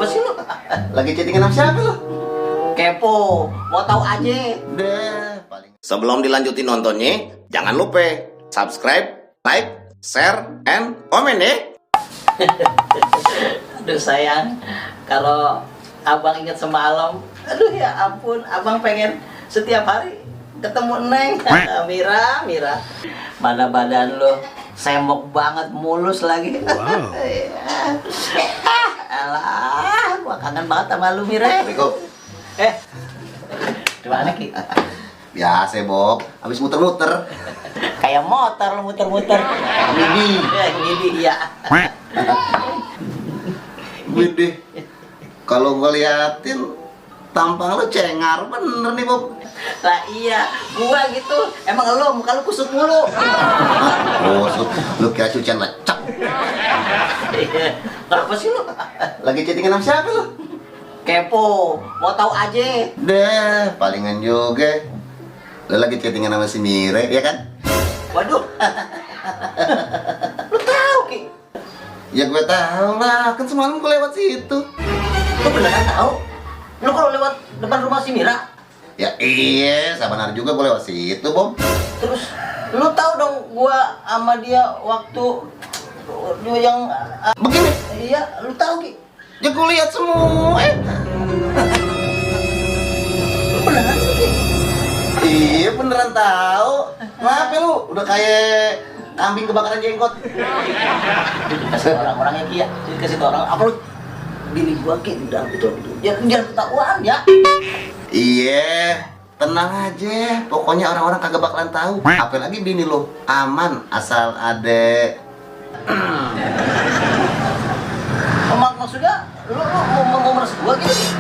Kenapa sih lu? Lagi chattingan sama siapa lu? Kepo, mau tahu aja. Deh, paling. Sebelum dilanjutin nontonnya, jangan lupa subscribe, like, share, and komen ya. Aduh sayang, kalau abang ingat semalam, aduh ya ampun, abang pengen setiap hari ketemu Neng. Mira, mana badan lo semok banget, mulus lagi. Wow. Alah, gua kangen banget sama lu Mira. Assalamualaikum. Gimana Ki? Biasa Bob, habis muter-muter. Kayak motor lu muter-muter. Gini, iya. Widih, kalau gue liatin tampang lu cengar bener nih Bob. Lah iya, gua gitu. Emang lu muka lu kusut mulu. Oh, lu kira cucian lecak. Kenapa sih lu? Lagi chattingan sama siapa lu? Kepo, mau tahu aja. Deh, palingan juga. Lu lagi chattingan sama si Mire, ya kan? Waduh. Lu tahu Ki? Ya gue tahu lah, kan semalam gue lewat situ. Lu beneran tahu? Lu kalau lewat depan rumah si Mira, Ya iya, sabanar juga gue lewat situ, Bob. terus lu tahu dong gua sama dia waktu yang Begini, iya, lu tahu Ki? ya gue lihat semua. Lu beneran lu, Ki? Iya beneran tahu. Kenapa lu? Udah kayak kambing kebakaran jenggot. Kasih orang-orangnya Ki ya, kasih orang apa lu? Bini gua Ki di dalam itu. Jangan ketahuan ya. Iya, tenang aja. Pokoknya orang-orang kagak bakalan tahu. Apalagi bini lo aman asal ada. Maksudnya lu mau meres gua gitu?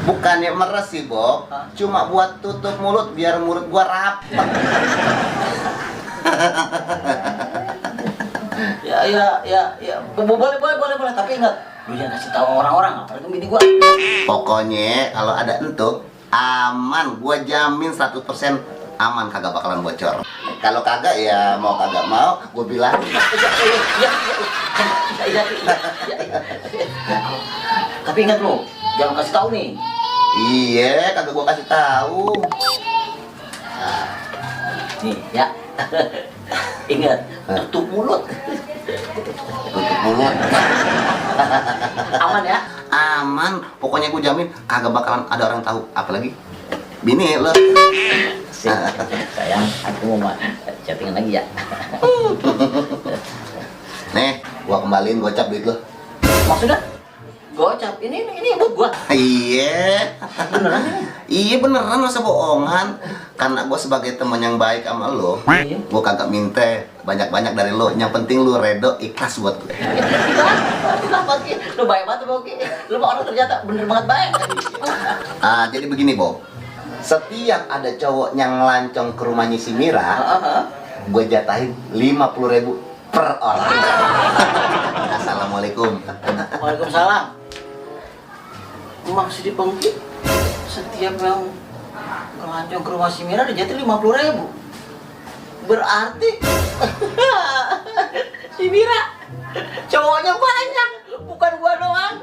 Bukannya meres sih, Bob. Hah? Cuma buat tutup mulut biar mulut gua rapet. Ya. Boleh. Tapi ingat, lu jangan kasih tahu orang-orang, apalagi bini gua. Pokoknya kalau ada entuk aman, gua jamin 100% aman, kagak bakalan bocor. Kalau kagak ya mau kagak mau, gua bilang. Iya. Tapi ingat lu, jangan kasih tahu nih. Iya, kagak gua kasih tahu. Nah, nih ya. Ingat, tutup mulut. Tutup mulut. Aman ya? Aman, pokoknya gua jamin kagak bakalan ada orang tahu, apalagi bini lo. Sayang, aku mau chattingan lagi ya. Nih, gua kembaliin gocap duit lo. Maksudnya? Gocap, ini buat gua. Iya. Beneran ini? Iya beneran, masa bohongan. Karena gua sebagai teman yang baik sama lo, Iya. gua kagak minta banyak-banyak dari lo. Yang penting lu redo ikhlas buat gue. Kenapa Ki? Lu baik banget Bob Ki. Lu mah orang ternyata bener banget baik. Ah, jadi begini, Bob. Setiap ada cowok yang ngelancong ke rumahnya si Mira, gue jatahin 50.000 per orang. Assalamualaikum. Waalaikumsalam. Maksud di Pengki, setiap yang ngelancong ke rumah si Mira dijatuh 50.000. Berarti si Mira cowoknya banyak, bukan gua doang.